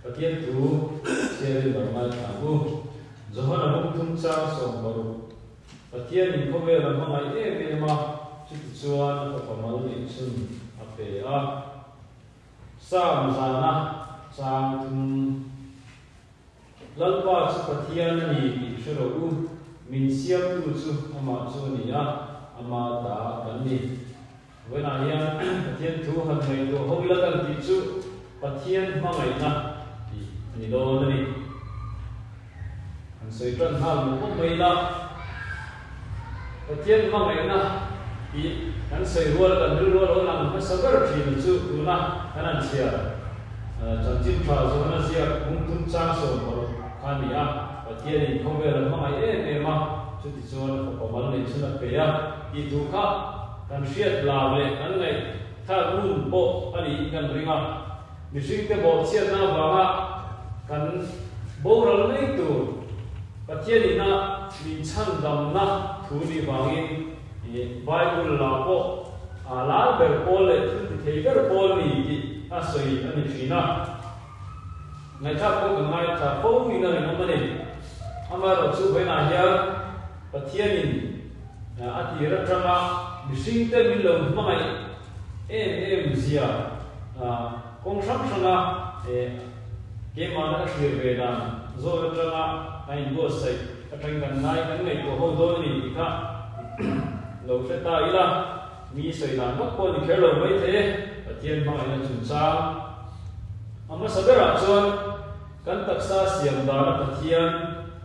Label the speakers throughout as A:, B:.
A: Pathian thu chhiarin lo ngaithla ang u. Johana bung thum chang 60, Pathianin khawvel a hmangaih em em a, chutichuan a fapa mal neih chhun a pe a. Psalm zana chang thum. Lalpa chu Pathian a ni tih hre rawh u, min siamtu chu amah chu a ni a, ama ta kan ni. Vawiinah hian Pathian thu han ngaihtuah ho ila kan tih chu Pathian hmangaihna tih a ni dawn a ni. Han sawi tan nghal mawp mawp mai ila, Pathian hmangaihna tih kan sawi rual kan rilru a lo lang hmasa ber thin chu tuna kan han chhiar. Chanchin tha zawhna ziak bung thum chang 60 kha a ni a, Pathianin khawvel a hmangaih em em a, chutichuan a fapa mal neih chhun a pe a tih thu kha kan hriat lar leh kan ngaihthlak ngun pawh a niin kan ring a. Mihringte bawhchhiatna avanga kan boral mai tur Pathianin a min chhandamna thu nih vangin Bible lah pawh a lar ber pawl leh thil ti thei ber pawl ni tih a sawi a ni thin a. Ngaihthlak pawh kan ngaithla fo in a rinawm a ni. Amaherawhchu vawiinah hian Pathianin a tir atanga mihringte min lo hmangaih em em zia kawng hrang hranga keimahna ka thlir ve dan zawn atanga a inbuatsaih atangin kan ngai kan ngaihtuah ho dawn a ni tih kha lo hre ta ila, mi sawi dan vak pawh a ni kher lo maithei e, Pathian hmangaihna chungchang. A hmasa berah chuan kan taksa siam dana Pathian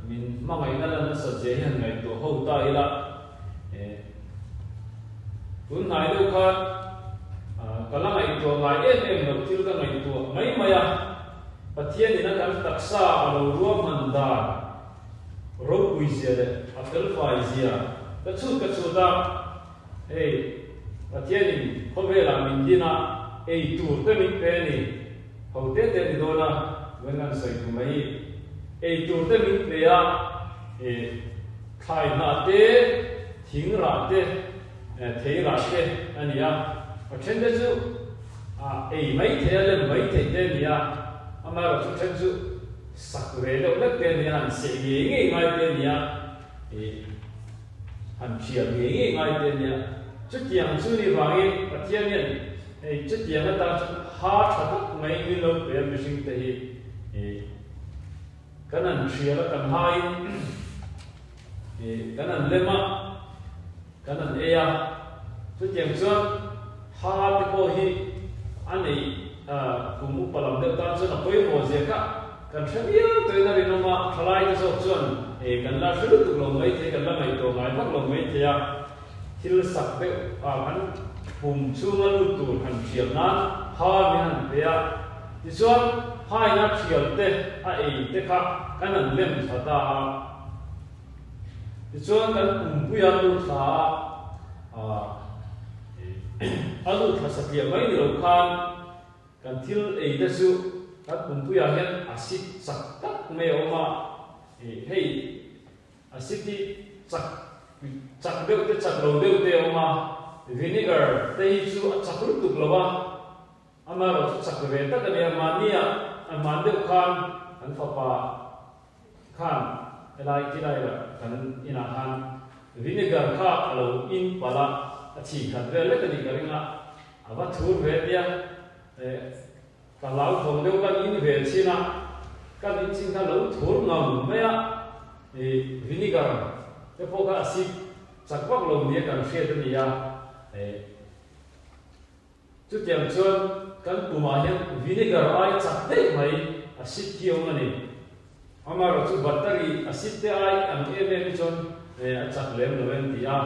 A: min hmangaihna lan nasat zia hi han ngaihtuah ho ta ila. Tun hnai deuh khan ka la ngaihtuah ngai em em loh thil ka ngaihtuah mai mai a, Pathianin a kan taksa a lo ruahman dan ropui zia leh a felfai zia ka chhut ka chhut a, hei Pathianin khawvelah min din a, ei tur te min pe a ni, ho te te a ni dawn a, vawiin kan sawi tu mai hi, ei tur te min pe a, Thlai hnah te, thing rah te, thei rah te a ni a. A then te chu ei mai thei a, lem mai thei te a ni a. Amaherawhchu then chu sak ve deuh hlek te a ni a, han seh ngei ngei ngai te a ni a, ih han thial ngei ngei ngai te a ni a. Chutiang chu ni vangin Pathian hian hei chutiang atan chuan ha tha tak mai min lo pe a mihring te hi ih. Kan han hrial a, kan haiin kan han lem a, kan han ei a. Chutiang chuan ha te pawh hi a neih kum upa lam deuh tan chuan a pawimawh zia kha kan hre viau tawhin a rinawm a, thalai te zawk chuan kan la hre lutuk lo maithei, kan la ngaihtuah ngai vak lo maithei a, thil sak deuh kan pum chhunga lut tur han hrial nan ha min han pe a. Tichuan, haina thial te a ei te kha kan han lem thla ta a. Tichuan, kan pumpuia lut thla a, a lut thla satliah mai ni lo khan kan thil ei te chu kan pumpuiah hian acid chak tak mai a awm a. Hei acid hi chak chak deuh te chak lo deuh te a awm a, vinegar te hi chu a chak lutuk lo a. Amaherawh chu chak ve tak a nia, mahnia a hman deuh khan kan fapa khan helai tilai lah kan inah khan vinegar kha a lo in palh a, a chhi khat vel lek a nih ka ring a, a va thur ve tia ka hlauthawng deuh kan in ve chin a, kan in chin kha lo thur ngam mai a, vinegar te pawh kha a sik chak vak lo nia kan hriat a ni a. Chutiang chuan kan pumah hian vinegar ai chak daih mai acid hi a awm a ni. Amaherawhchu battery acid te ai ang em em hi chuan a chak lem lo em ti a.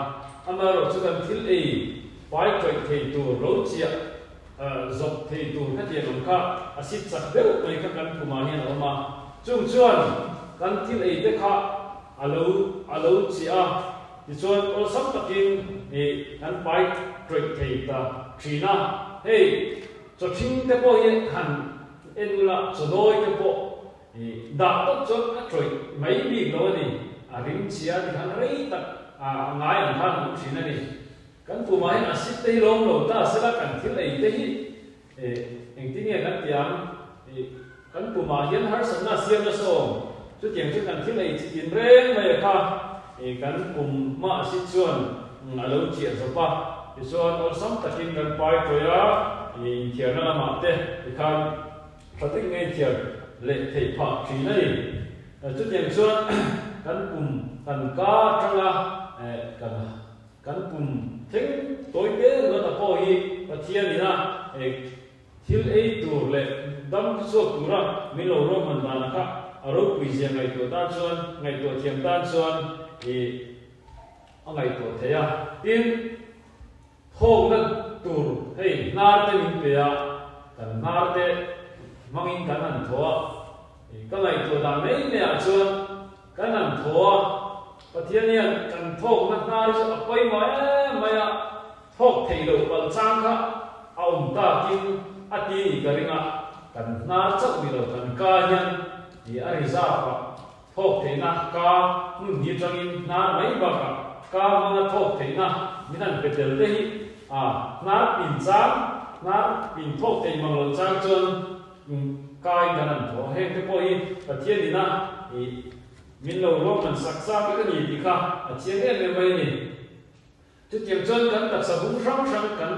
A: Amaherawhchu kan thil ei pai tawih thei tur lo chiah zawp thei tur khatiang ang kha acid chak deuh mai kha kan pumah hian a awm a. Chung chuan kan thil ei te kha a lo a lo chiah a. Tichuan, awlsam takin ih kan pai tawih thei ta thin a. Hei, chaw thing te pawh hi han en ula, chaw dawi te pawh ih dah tawp chuan a tawih mai bik lo a ni. A rim chhia ti khan rei tak a ngai ang khan a awm thin a ni. Kan pumah hian acid te hi lawm lo ta sela kan thil ei te hi ih engtin nge kan tih ang ih. Kan pumah hian harsatna a siam nasa awm. Chutiang chu kan thil ei chi tin reng mai a kha kan pum hma si chuan a lo chiah zawp a. Tichuan awlsam takin kan pai tawih a, inthiarna lamah te tikhan tha takin kan inthiar leh theih phah thin a ni. Chutiang chuan kan pum kan ka atanga kan kan pum thleng tawi te ringawt a pawh hi Pathian ina Thil ei tur leh dam chhuak tura min lo ruahman dan kha a ropui zia ngaihtuah tan chuan, ngaihtuah thiam tan chuan ih a ngaihtuah thei a. Tin, thawkna tur hei hnar te min pe a, kan hnar te hmangin kan han thaw a. Ih ka ngaihtuah dan mai mai ah chuan kan han thaw a, Pathian hian kan thawkna hnar hi chu a pawimawh em mai a, Thawk theih loh palh chang kha a awm takin a ti ni ka ring a, kan hnar chauh ni lo kan ka hian ih a reserve a, thawk theihna ka hmun hi atangin hnar mai bakah ka hmanga thawk theihna min han pe tel te hi a hnar pin chang, hnar pin thawk theih mang loh chang chuan kain kan han thaw a, heng te pawh hi Pathian ina ih min lo ruahman sak sa vek a ni tih kha a chiang em em mai a ni. Chutiang chuan kan taksa bung hrang hrang kan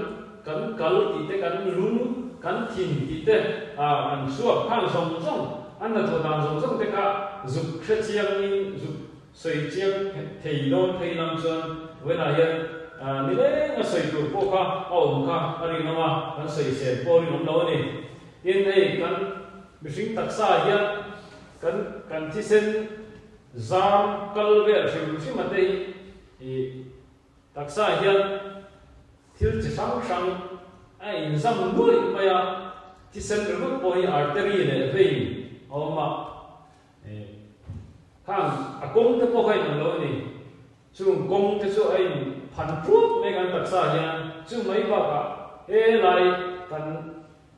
A: kan kal tih te, kan lung, kan thin tih te, ah kan chhuak khang zawng zawng, an hnathawh dan zawng zawng te kha zuk hre chiangin zuk sawi chiang thei dawn phei lam chuan vawiinah hian nileng a sawi tur pawh kha a awm kha a rinawm a, kan sawisel pawh a rinawm lo a ni. Tin, hei kan mihring taksa hian kan kan thisen zam kal vel hrim hrim a te hi I taksa hian thil chi hrang hrang a inzam nuaih mai a, thisen ringawt pawh hi artery leh vein a awm a, khang a kawng te pawh kha inang lo a ni. Chung kawng te chu a inphan ṭuap mai kan taksa hian, chu mai bakah helai kan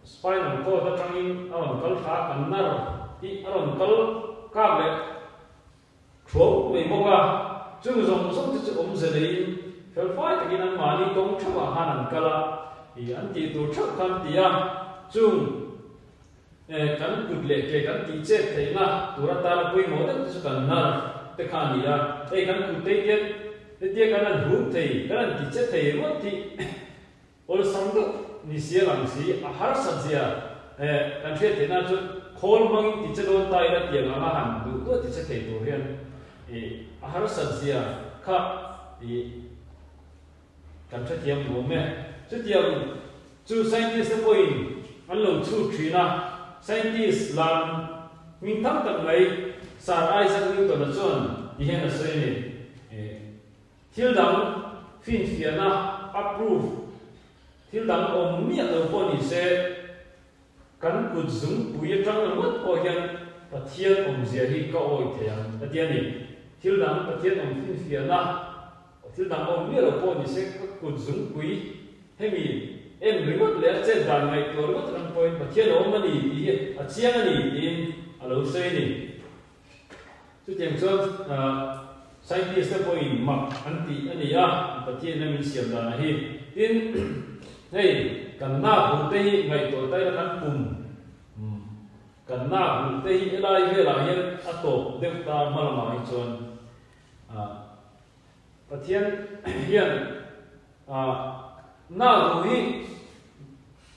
A: spinal cord aṭangin a rawn kal thla a, kan nerve hi a rawn kal kak leh Thuau mai bawk a, chung zawng zawng te chu awmze neiin felfai takin anmahni kawng theuhah khan an kal a, ih an tih tur theuh kha an ti a, chung eh kan kut leh ke kan tih chet theihna tur atana pawimawh deuh te chu kan nar te kha a ni a, hei kan kut te hian hetia kan han hup thei, kan han ti che thei ringawt hi Awlsam deuh ni sia lang si, a harsat zia eh kan hriat theih nan chuan khawl hmangin ti che dawn ta ila tiang anga han duh duah ti che thei tur hian ih a harsat zia kha ih kan hrethiam duh awm e. Chutiang chu scientist te pawhin an lo chhut thin a, scientist lam hming tam tak mai Sir Isaac Newton-a chuan ti hian a sawi a ni. Ih. Thil dang finfiahna, approve, thil dang awm miah lo pawh ni se, kan kut zungpui atang ringawt pawh hian Pathian awmzia hi ka awih thei ang a ti a ni. Thil dang Pathian awm finfiahna, thil dang awm miah lo pawh ni se, ka kut zungpui hemi en ringawt leh a chet dan ngaihtuah ringawt atang pawhin Pathian a awm a ni tih hi a chiang a ni tiin a lo sawi a ni. Chutiang chuan scientist te pawhin mak an tih a ni a, Pathian a min siam dan a hi. Tin, hei kan nak hmuh te hi ngaihtuah ta ila kan pum kan nak hmuh te hi helai velah hian a tawp deuh ta hma lamah hi chuan Pathian hian nak hmuh hi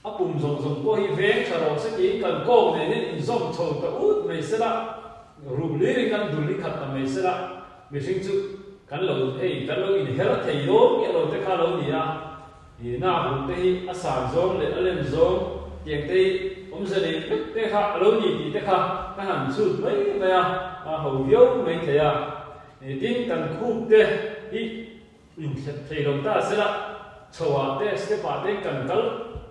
A: A pum zawng zawng pawh hi veng tha rawh se tiin kan kawk nen hian inzawm chho ta ut mai se la, ruk lir in kan dul hi khat ta mai se la, mihring chu kan lo hei kan lo inher thei dawn nge lo te kha lo ni a, i na hum te hi a san zawng leh a lem zawng tiang te hi awmze nei vek te kha a lo ni tih te kha ka han chhut mai mai a, a ho viau mai thei a, tin kan khup te hi Inthlep thei lo ta sela, chho ah te step ah te kan kal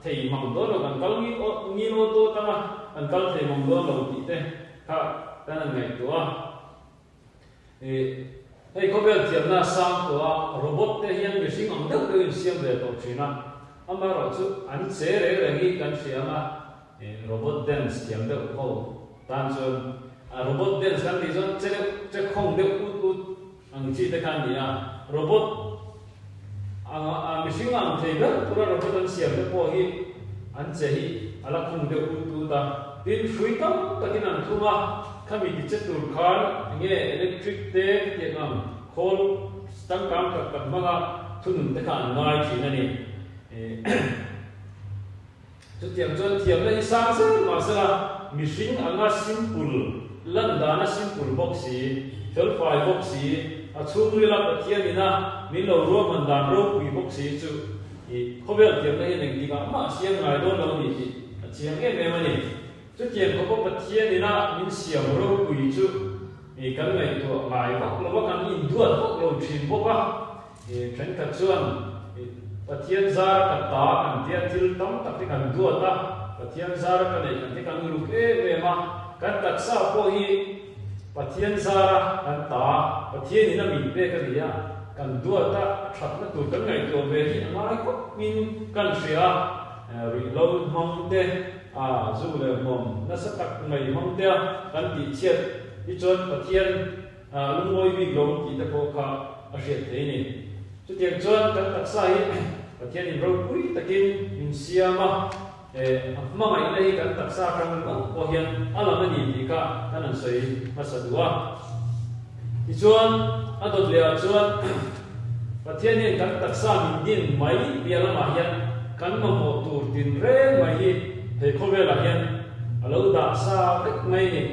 A: thei mang dawn lo, kan kal ngil aw dawt anga kan kal thei mang dawn lo tih te kha kan han ngaihtuah a. Ih, hei khawvel thiamna a sang tawh a, robot te hian mihring ang deuh deuhin siam ve tawh thin a, amaherawhchu an che reng reng hi kan hria anga robot dance thiam deuh ho tan chuan a robot dance kan tih chuan che deuh che khawng deuh ut ut ang chi te kha a ni a, robot ang a mihring ang thei ber tura robot an siam te pawh hi an che hi a la khung deuh ut ut a. Tin, hrui tam takin an thum a, khami ti che tur khan enge electric te khatiang ang khawl changkang tak tak hmanga thunun te kha an ngai thin a ni. Chutiang chuan thiamna hi sang zel mahsela mihring anga simple, lan dana simple bawk si, felfai bawk si, a chhungrila Pathian ina min lo ruahman dan ropui bawk si chu i khawvel thiamna hian engtikah mah siam ngai dawn lo a ni tih a chiang em em a ni. Chutiang khawpa Pathian ina min siam ropui chu i kan ngaihtuah ngai vak lo a, kan induat vak lo thin bawk a. Thenkhat chuan Pathian zara ka ta kan tia thil tam tak hi kan duat a, Pathian zara ka neih kan hi kan uluk em em a, kan taksa pawh hi Pathian zara kan ta, Pathian in a min pek a ni a, kan duat a, a thatna tur kan ngaihtuah ve hi a ngai khawp in kan hria a, ruihhlo hmang te, a zu leh hmawm nasa tak mai hmang te a kan tihchhiat hi chuan Pathian A lungawi bik lo tih te pawh kha a hriat thei a ni. Chutiang chuan kan taksa hi Pathianin ropui takin min siam a, a hmangaihna hi kan taksa atang ringawt pawh hian a lang a ni tih kha kan han sawi hmasa duh a. Tichuan a dawt leh ah chuan Pathian hian kan taksa min din mai piah lamah hian kan mamawh tur tinreng mai hi he khawvelah hian a lo dah sa vek mai a ni.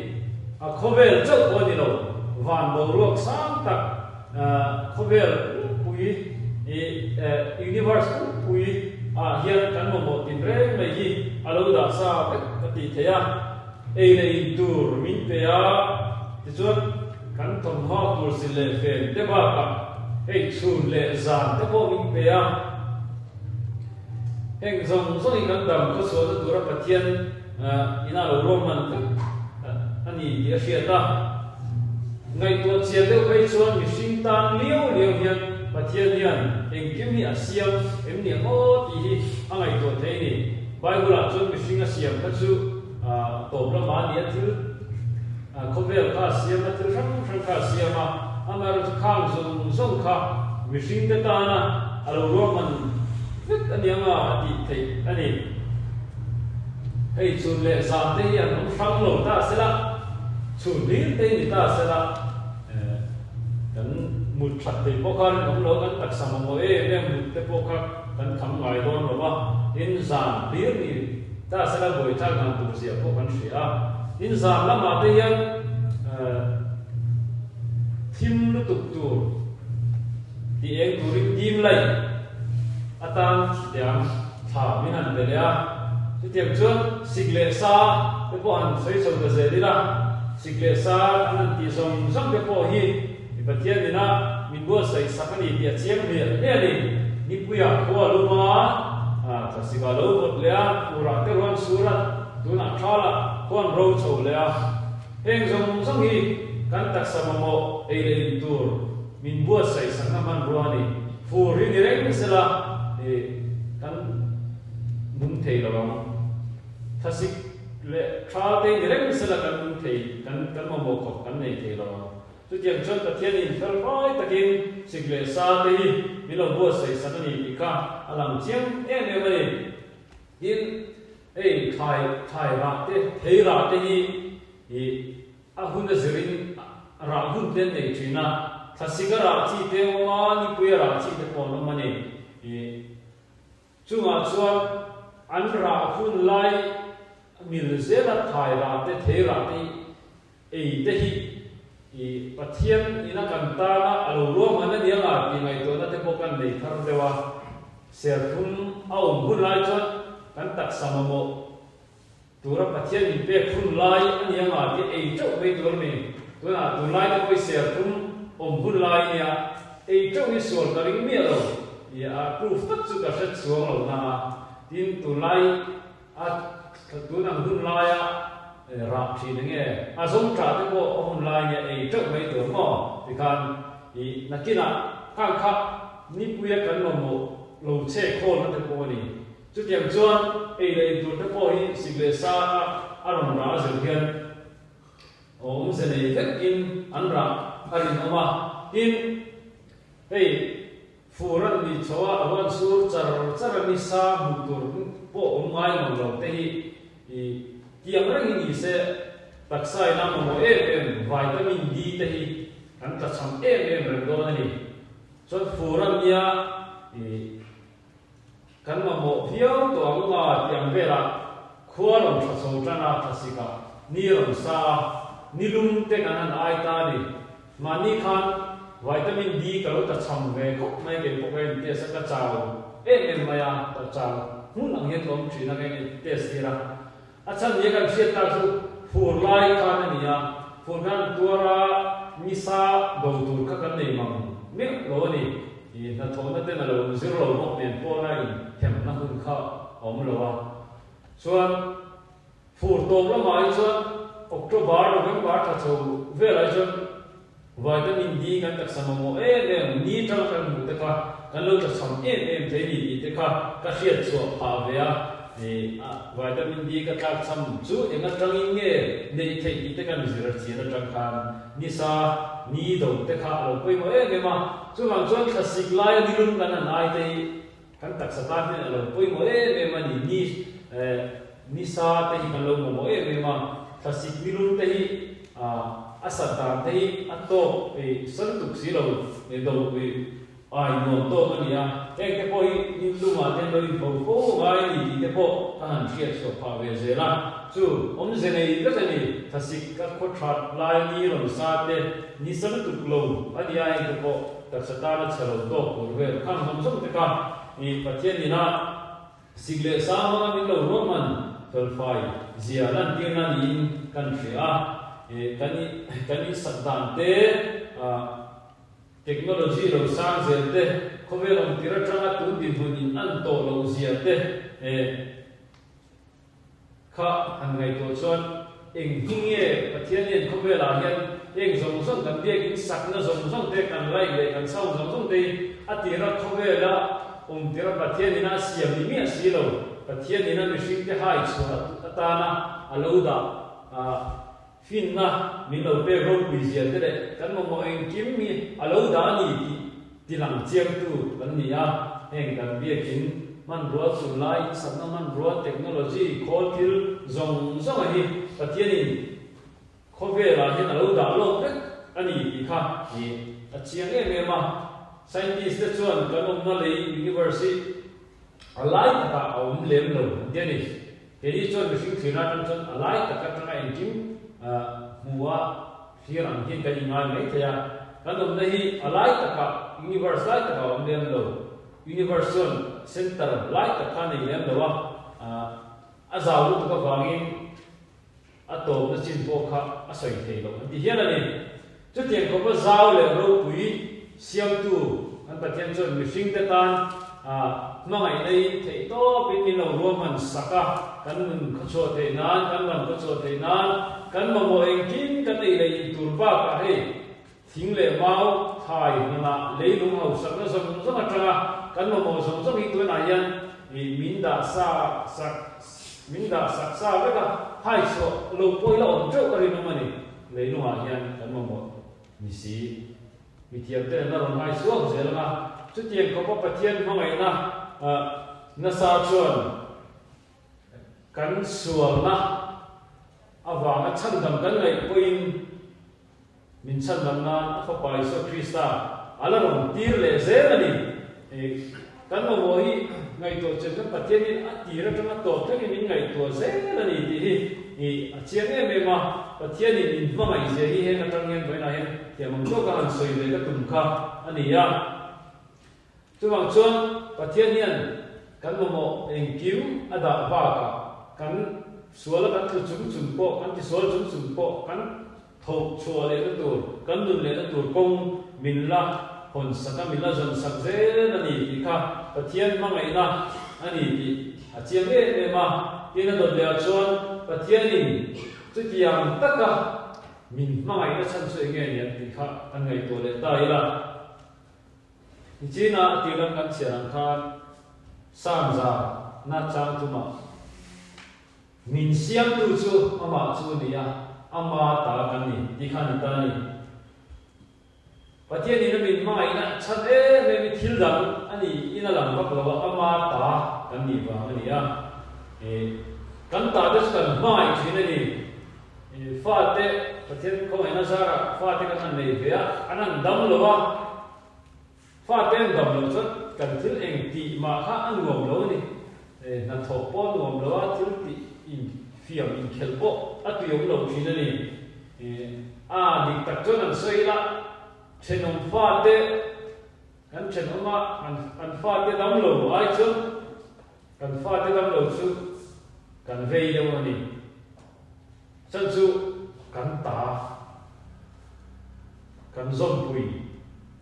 A: A khawvel chauh pawh a ni lo, van boruak sang tak, khawvel pumpui, universe pumpui ah hian kan mamawh tinreng mai hi a lo dah sa vek a tih theih a. Ei leh in tur min pe a, tichuan kan thawmhnaw tur zil leh fen te bakah hei chhun leh zan te pawh min pe a. Heng zawng zawng hi kan dam khawchhuahna tura Pathian Ina lo ruahman vek a ni tih a hriat a. Ngaihtuah chian deuh phei chuan mihring tan liau liau hian Pathian hian engkim hi a siam em ni ang aw tih hi a ngaihtuah thei a ni. Bible-ah chuan mihring a siam kha chu tawp lamah a ni a, thil khawvel kha a siam a, thil hrang hrang kha a siam a, amaherawhchu khang zawng zawng kha mihringte tana a lo ruahman vek a ni ang a, a tih theih a ni. Hei chhun leh zan te hi an awm hrang lo ta sela, chhun hlir te hi ni ta sela, kan mut that thei pawh kha rinawm lo, kan taksa mamawh em em mut te pawh kha kan kham ngai dawn lo va, tin zan hlir ni ta sela buaithlak dan tur zia pawh kan hria a, tin zan lamah te hian thim lutuk tur tih eng turin dim light atan thiam. Thla min han pe leh a, chutiang chuan sik leh sa te pawh han sawi chho ta zel ila, sik leh sa kan han tih zawng zawng te pawh hi mi Pathian ina min buatsaih sak a ni tih a chiang hliah hliah a ni. Nipuiah khua a lum a, thlasik ah lo vawt leh a, furah te ruan sur a, tunah thalah khuan ro chho leh a. Heng zawng zawng hi kan taksa mamawh ei leh in tur min buatsaih sakna hmanrua a ni. Fur hi ni reng sela i kan nung thei lo ang. Thlasik leh tha te ni reng sela kan nung thei, kan kan mamawh khawp kan nei thei lo ang. Chutiang chuan Pathianin fel fai takin sik leh sa te hi min lo buatsaih sak a ni tih kha a lang chiang em em a ni. Tin, hei thlai thlai rah te, thei rah te hi i A hun a zirin rah hun te an nei thin a, thlasik a rah chi te a awm a, nipui a rah chi te pawh an awm a ni. Ih chungah chuan an rah hun lai mil zela thai rah te, thei rah te hi ei te hi ih Pathian ina kan tana a lo ruahman a ni anga tih ngaihtuahna te pawh kan nei thar deuh a. Serthum a awm hun lai chuan kan taksa mamawh Tura Pathian min pek hun lai a ni anga tih ei teuh mai tur a ni. Tunah tunlai te pawh i serthum awm hun lai a nia, ei teuh hi sual ka ring miah lo i a proof tak chu ka hre chuang lo na a. Tin, tunlai a tun ang hun laia rah thin enge a zawng tah te pawh a hun lai a nia, ei teuh mai tur maw tikhan i nakinah khang kha nipuia kan mamawh lo chhe khawlna te pawh a ni. Chutiang chuan ei leh in tur te pawh hi sik leh sa a a rawn rah a zir hian awmze nei vekin an rah a rinawm a. Tin, hei fur an nih chho a, a huan sur char char a ni sa hmuh tur pawh awm ngai mang lo te hi. I tiang reng hi ni se, taksa in a mamawh em em vitamin D te hi kan tlachham em em reng dawn a ni. Chuan fur a nia i kan mamawh viau tawh ang nga tih ang velah khua rawn tha chho tan a, thlasik ah ni rawn sa a, ni lum te kan han ai ta a ni. Mahni khan vitamin D ka lo tlachham ve khawp mai kei pawh ka en test a, ka chau em em mai a, ka chau hmun ang hian ka awm thin a ka en test tir a. A chhan nia kan hriat tak chu fur lai khan a ni a, fur khan tuar a nisa do tur kha kan nei mang meuh lo a ni. I hnathawhna ten a lo zir lo bawk nen pawna inthemna hun kha a awm lo a. Chuan fur tawp lamah hi chuan October, November thla chho velah hi chuan Vitamin D kan taksa mamawh em em, ni tang kan hmuh te kha kan lo tlachham em em thei ni tih te kha ka hriat chhuah phah ve a, ih vitamin D ka tlak chham chu eng atangin nge neih theih tih te kan zir chian atang khan nisa ni do te kha a lo pawimawh em em a, chuvang chuan thlasik laia nilum kan han ai te hi kan taksa tan hian a lo pawimawh em em a ni, ni nisa te hi kan lo mamawh em em a, thlasik nilum te hi a sat dan te hi a tawk san tuk si lo do ai nuam tawk a ni a, heng te pawh hi nilumah te an lo inpho fo ngai a ni tih te pawh ka han hriat chhuah phah ve zel a, chu awmze nei vek a ni, thlasik a khaw that lai ni rawn sa te nisa lutuk lo a ni a, heng te pawh Taksa tana chhe lo tawk tur vel khan zawng zawng te kha i Pathian ina sik leh sang hmanga min lo ruahman felfai zia lantirna niin kan hria a. Kan i kan insak dan te, technology lo sang zel te, khawvel awm tir atanga tun dinhmun in an tawh loh zia te, Kha han ngaihtuah chuan eng hi nge Pathian hian khawvelah hian eng zawng zawng kan biakin sakna zawng zawng te, kan light leh kan sound zawng zawng te hi a tira khawvela awm tira Pathian ina a siam ni miah si lo, Pathian ina mihring te hai chhuah atana a lo dah finna min lo pek ropui zia te leh kan mamawh engkim hi a lo dah a ni tih tilang chiangtu kan ni a. Heng kan biakin hmanrua tunlai insakna hmanrua technology khawl thil zawng zawng a hi Pathianin khawvelah hian a lo dah lawk vek a ni tih kha hi a chiang em em a. Scientist te chuan kan awmna lei universe hi a lai takah a awm lem lo an ti a ni. Keini chuan mihring thlirna atang chuan a lai tak atanga engkim hmu a thlir ang hian kan inngai mai thei a. Kan awmna hi a lai takah, universe lai takah a awm lem lo. Universe chuan center lai tak kha a nei lem lo a, a zau lutuk avangin a tawpna chin pawh kha a sawi thei loh an ti hial a ni. Chutiang khawpa zau leh ropui siamtu kan Pathian chuan mihringte tan hmangaihna in theih tawpin min lo ruahman sak a, kan nun khawchhuah theih nan, kan ram khawchhuah theih nan, kan mamawh engkim kan ei leh in tur bakah hei thing leh mau, thlai, hnanah, leilung hausakna zawng zawng atanga kan mamawh zawng zawng hi tunah hian min dah sa sak min dah sak sa vek a, hai chhuah lo pawh ila awm teuh ka rinawm a ni. Leilungah hian kan mamawh ni si. Mithiam ten an la rawn hai chhuak zel ang a, chutiang khawpa Pathian hmangaihna nasa chuan kan sualna avanga chhandam kan ngaih pawhin Min chhandam nan a Fapa Isua Krista a la rawn tir leh zel a ni. Kan mamawh hi ngaihtuah chen chuan Pathianin a tir atanga tawp thlengin min ngaihtuah zel a ni tih hi a chiang em em a. Pathianin min hmangaih zia hi heng atang hian vawiinah hian thiam ang tawka han sawi ve ka tum kha a ni a. Chuvang chuan Pathian hian kan mamawh engkim a dah bakah kan suala kan tlu chung chung pawh, kan tisual chung chung pawh kan Thawk chhuah lehna tur, kan nun lehna tur kawng min la hawn sak a, min la zawn sak zel a ni tih kha Pathian hmangaihna a ni tih a chiang em em a. Tin a dawt lehah chuan Pathianin chutiang taka min hmangaihna chhan chu eng nge ni ang tih kha kan ngaihtuah leh ta ila. Nichina a tir lam kan chhiar ang khan Samza na chang thumah Min siamtu chu amah chu a ni a, ama ta kan ni tih kha a ni ta a ni. Pathianin a min hmangaihna chhan em em hi thil dang a ni in a lang vak lo a, ama ta kan nih vang a ni a. Kan ta te chu kan hmangaih thin a ni. Fate, Pathian khawngaihna zarah fate kan han nei ve a, an han dam lo a. Fate an dam loh chuan kan thil eng tih mah kha a nuam lo a ni. Hnathawh pawh a nuam lo a, thil tih infiam inkhelh pawh a tuiawm lo thin a ni. A dik tak chuan an sawi ila, thenawm fate kan thenawm a, an fate dam lo ai chuan kan fate dam lo chu kan vei deuh a ni. Chan chu kan ta, kan zawmpui,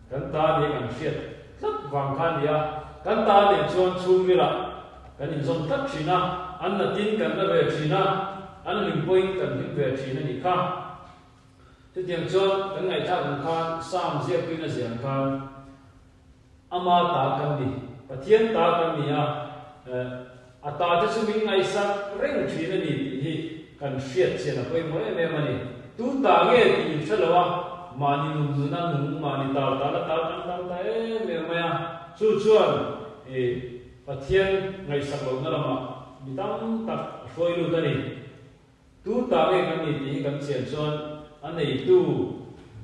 A: kan ta nia kan hriat tlat vang kha a ni a. Kan ta nen chuan chhungrilah kan inzawm tlat thin a, an natin kan la ve thin a, an hlim pawhin kan hlim ve thin a nih kha. Chutiang chuan kan ngaihthlak ang khan Psalm ziaktuin a ziah ang khan, Ama ta kan ni, Pathian ta kan ni a, a ta te chu min ngaihsak reng thin a ni tih hi kan hriat chian a pawimawh em em a ni. Tu ta nge tih in hre lo a, mahni nun nuna nung, mahni tal tal a tal kan tam ta em em mai a, chu chuan Pathian ngaihsak lohna lamah mi tam tak a hruai lut a ni. Tu ta nge kan ni tih hi kan chian chuan a neitu,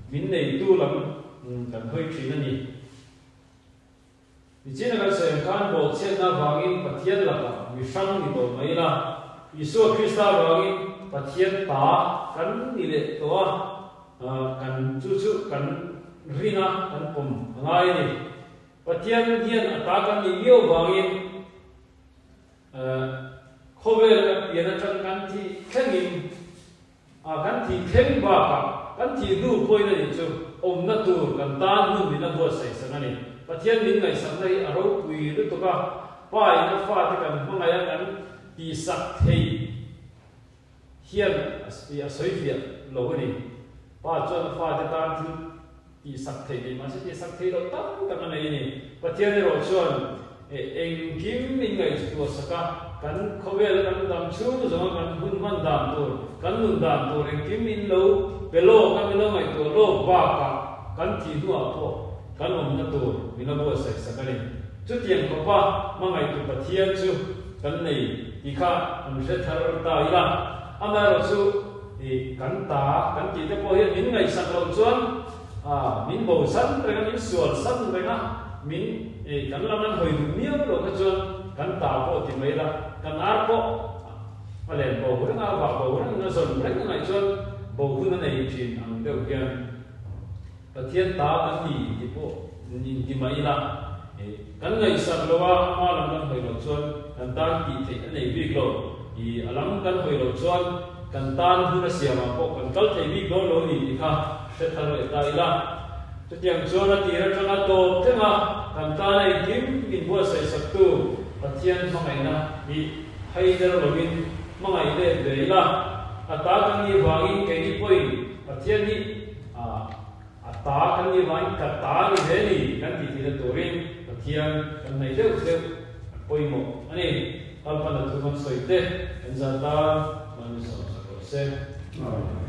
A: min neitu lam kan hawi thin a ni. Nichina kan sawi ang khan bawhchhiatna avangin Pathian lakah mi hrang ni tawh mai ila, Isua Krista avangin Pathian ta kan ni leh tawh a, kan chu chu kan rin a, kan pawm a ngai a ni. Pathian hian a ta kan nih miau vangin, Khawvel kan pian atang kan thih thlengin a kan thih thleng bakah kan thih hnu pawhin a nih chu awmna tur kan tan hun min a buatsaih sak a ni. Pathian min ngaihsakna hi a ropui lutuk a, Pa in a fate kan hmangaih a kan tihsak theih hian a sawi fiah lo a ni. Pa chuan a fate tan thil tihsak theih nei mahse tihsak theih loh tam tak a nei a ni. Pathian erawh chuan engkim min ngaihtuah sak a, kan khawvela kan dam chhung zawnga kan hun hman dan tur, kan nun dan tur engkim min lo pe lawk a, min lo ngaihtuah lawk bakah kan thih hnuah pawh kan awmna tur min la buatsaih sak a ni. Chutiang khawpa hmangaihtu Pathian chu kan nei tih kha kan hre thar ta ila, amaherawh chu i kan ta kan tih te pawh hian min ngaihsak loh chuan min bosan reng a, min sualsan reng a, min i kan lam an hawi duh miau loh kha chuan kan ta pawh ti mai ila, kan ar pawh a len bo reng a, vah bo reng a, zawn reng a ngaih chuan bo hun a nei thin ang deuh hian. Pathian ta kan ni tih pawh in ti mah ila, kan ngaihsak lo a, ama lam kan hawi loh chuan kan tan tih theih a nei bik lo. I a lam kan hawi loh chuan kan tan hun a siamah pawh kan kal thei bik dawn lo ni tih kha hre thar leh ta ila. Chutiang chuan a tir atanga tawp thleng a, kan tana engkim min buatsaih saktu Pathian hmangaihna hi haider lovin hmangaih let ve ila. A ta kan nih vangin keini pawhin Pathian hi A ta kan nih vangin ka ta ni ve ni kan tih tihna turin Pathian kan hnaih deuh deuh a pawimawh a ni. Kalpana thu kan sawi te kan zah tan Mami sawm sak rawh se. Amen.